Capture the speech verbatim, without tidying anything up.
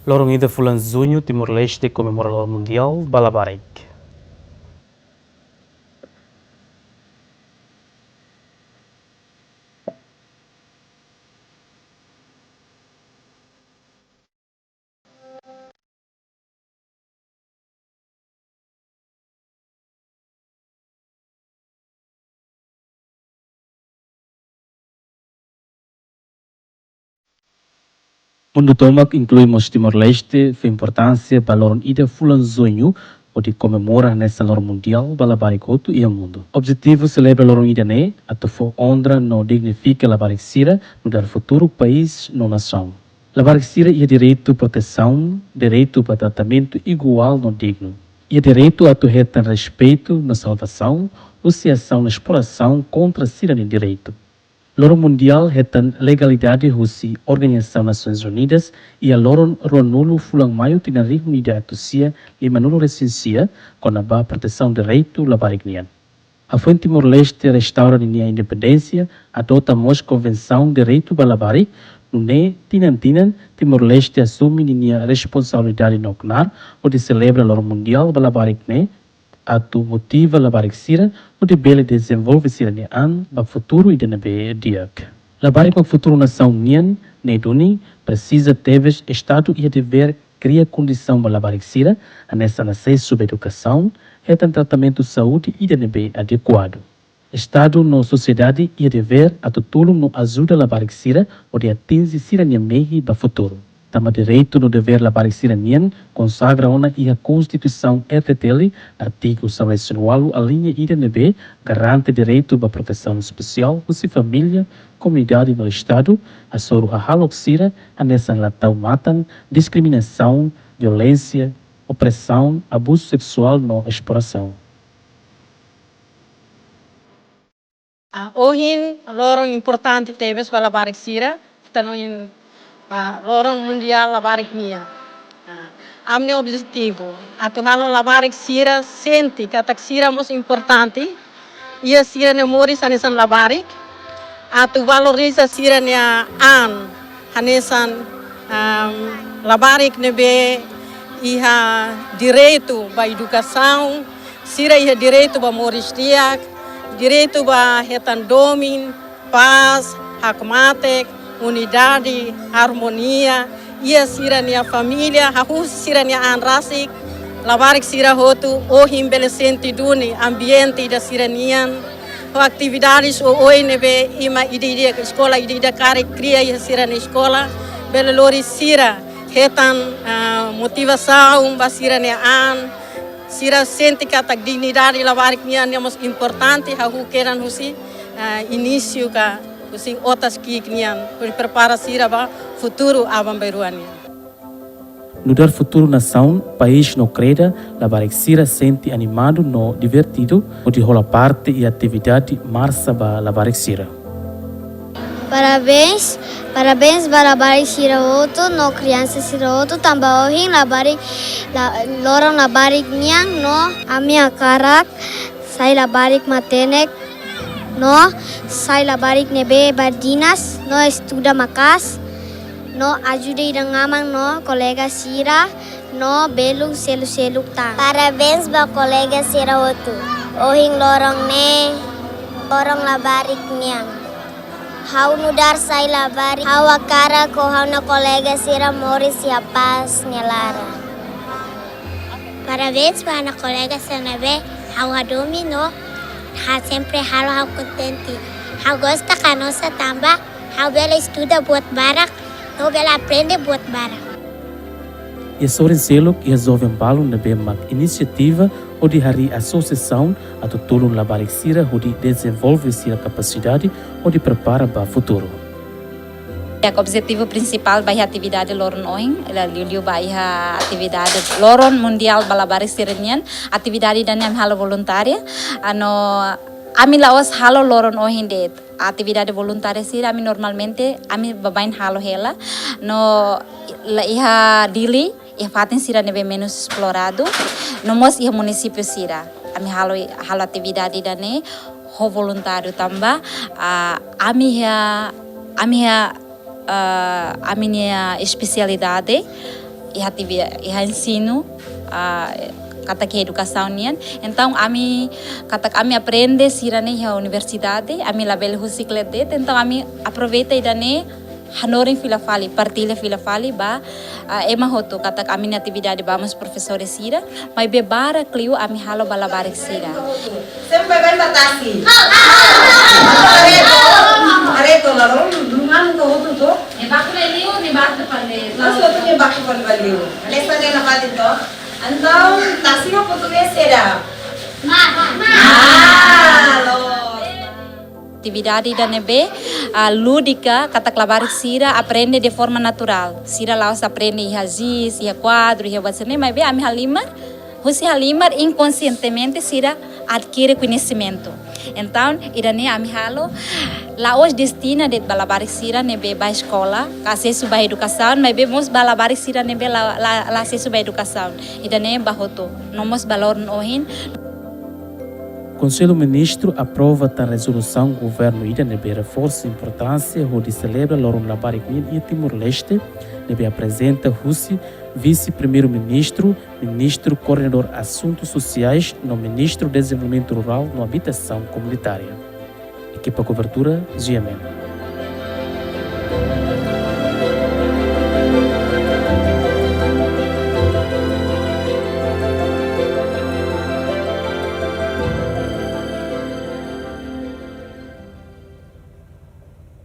Loron ida fulan Juñu, Timor-Leste komemora Loron Mundiál ba Labarik. Mundu tomak, inklui mós Timor-Leste, fó importánsia ba loron ida fulan Juñu, hodi komemora hanesan Loron Mundiál ba Labarik hotu iha mundu. Objetivu selebra loron ida-ne'e atu fó onra no dignifika labarik sira nu'udar futuru país no nasaun. Labarik sira iha direitu protesaun, direitu ba tratamentu iguál no dignu. Iha direitu atu hetan respeitu no salvasaun husi asaun esplorasaun kontra sira-nia direitu. Loron Mundiál hetan legalidade husi Organizasaun Nasoins Unidas iha loron ruanulu fulan Maiu tinan rihun ida atus sia limanulu resin sia, kona-ba protesaun direitu labarik nian. Hafoin Timor-Leste restaura ninia independénsia, adota mós Konvensaun Direitu ba Labarik, nune'e tinan-tinan Timor-Leste asume ninia responsabilidade no knaar hodi selebra Loron Mundiál ba Labarik ne'e, atu motiva labarik sira hodi bele dezenvolve sira-nia an ba futuru ida ne'ebé di'ak. Labarik mak futuru nasaun nian, ne'e duni presiza tebes Estadu iha devér kria kondisaun ba labarik sira, hanesan asesu ba edukasaun, hetan tratamentu saúde ida ne'ebé adekuadu. Estadu no sosiedade iha devér atu tulun no ajuda labarik sira hodi atinje sira-nia mehi ba futuru. Tanba direitu no devér labarik sira-nian konsagra ona iha Konstituisaun R D T L, artigu sanulu-resin-ualu, aliña ida, ne'ebé garante direitu ba protesaun espesiál husi família, komunidade no Estadu, hasoru hahalok sira hanesan la tau matan, diskriminasaun, violénsia, opresaun, abuzu seksuál no esplorasaun. Ah, ohin loron importante tebes ba labarik sira, ita hanoin, ah, Loron Mundiál Labarik nian. Ah, ami-nia objetivu atu halo labarik sira sente katak sira mós importante iha sira-nia moris hanesan labarik, atu valoriza sira-nia an hanesan, am, labarik ne'ebé iha direitu ba edukasaun, sira iha direitu ba moris di'ak, direitu ba hetan domin, pás, hakmatek, unidade, armonia iha sira-nia família, hahú sira-nia an rasik. Labarik sira hotu ohin bele sente duni ambiente ida sira-nian. Ho atividades oioin ne'ebé ema ida-idak, eskola ida-idak karik kria iha sira-nia eskola, bele lori sira hetan, ah, motivasaun ba sira-nia an. Sira sente katak dignidade labarik nian ne'e mós importante, hahú kedan husi, ah, inísiu ka husi otas ki'ik nian, hodi prepara sira ba futuru aban-bainrua nian. Nu'udar futuru nasaun, país no kreda, labarik sira sente animadu no divertidu hodi hola parte iha atividade Marsa ba Labarik Sira. Parabéns, parabéns ba labarik sira hotu no kriansa sira hotu, tanba ohin labarik, la-, loron labarik nian no ami hakarak sai labarik matenek, no sai labarik ne'ebé badinas, no estuda maka'as, no ajuda inan-aman no kolega sira, no belun seluk-seluk tan. Parabéns ba kolega sira hotu. Ohin loron ne'e, loron labarik nian. Ha'u nu'udar sai labarik, ha'u hakarak ho ha'u-nia kolega sira moris iha pás nia laran. Parabéns ba ha'u-nia kolega sira ne'ebé ha'u hadomi no ha'u sempre halo ha'u kontente. Ha'u gosta Canossa tanba ha'u bele estuda buat barak, no bele aprende buat barak. Iha sorin seluk, iha joven balu ne'ebé mak inisiativa hodi harii asosiasaun atu tulun labarik sira hodi dezenvolve sira kapasidade hodi prepara ba futuru. Ya, objetivu prinsipál ba iha atividade loron ohin, liuliu ba iha atividade Loron Mundiál ba Labarik sira nian, atividade ida-ne'e ami halo voluntária, ah no ami la'ós halo loron ohin de'it. Atividade voluntária sira ami normalmente ami baibain halo hela, no la iha Dili, iha fatin sira ne'ebé menus esploradu, no mós iha munisípiu sira. Ami halo, halo atividade ida-ne'e ho voluntáriu tanba, ah, ami iha, ami iha, ah, ami-nia espesialidade iha ativi-, iha ensinu, ah, katak edukasaun nian. Entaun ami, katak ami aprende sira-ne'e iha universidade, ami labele husik de'it, entaun ami aproveita ida-ne'e hanorin fila fali, partilla fila fali ba, ah, ema hotu, katak ami-nia atividade ba mós profesores sira, maibé barak liu ami halo ba labarik sira. Sempre bem batasi. Areto, areto, laron, dungan to hotu to. Ne'e baku liu, ne'e baku pande. Mas hotu ne'e baku pande liu. Lesa ne'e na fatin to. Entaun, tasi ho português será? Mar. Mar. Atividade ida ne'ebé, ah, lúdika, katak labarik sira aprende de forma naturál. Sira la'ós aprende iha giz, iha kuadru, iha buat sira-ne'e, maibé ami halimar, husi halimar, inkonsientemente sira adkire koñesimentu. Entaun, ida-ne'e ami halo, la'ós destina de'it ba labarik sira ne'ebé ba eskola, ka asesu ba edukasaun, maibé mós ba labarik sira ne'ebé la, la, la asesu ba edukasaun. Ida-ne'e ba hotu, no mós ba loron ohin. Konsellu Ministru aprova tan rezolusaun governu ida ne'ebé reforsa importánsia hodi selebra loron labarik nian iha Timor-Leste, ne'ebé aprezenta husi Vise-Primeiru-Ministru, Ministru Koordenadór Asuntu Sosiais, no Ministru Dezenvolvimentu Rurál no Abitasaun Komunitária. Ekipa kobertura, G M N.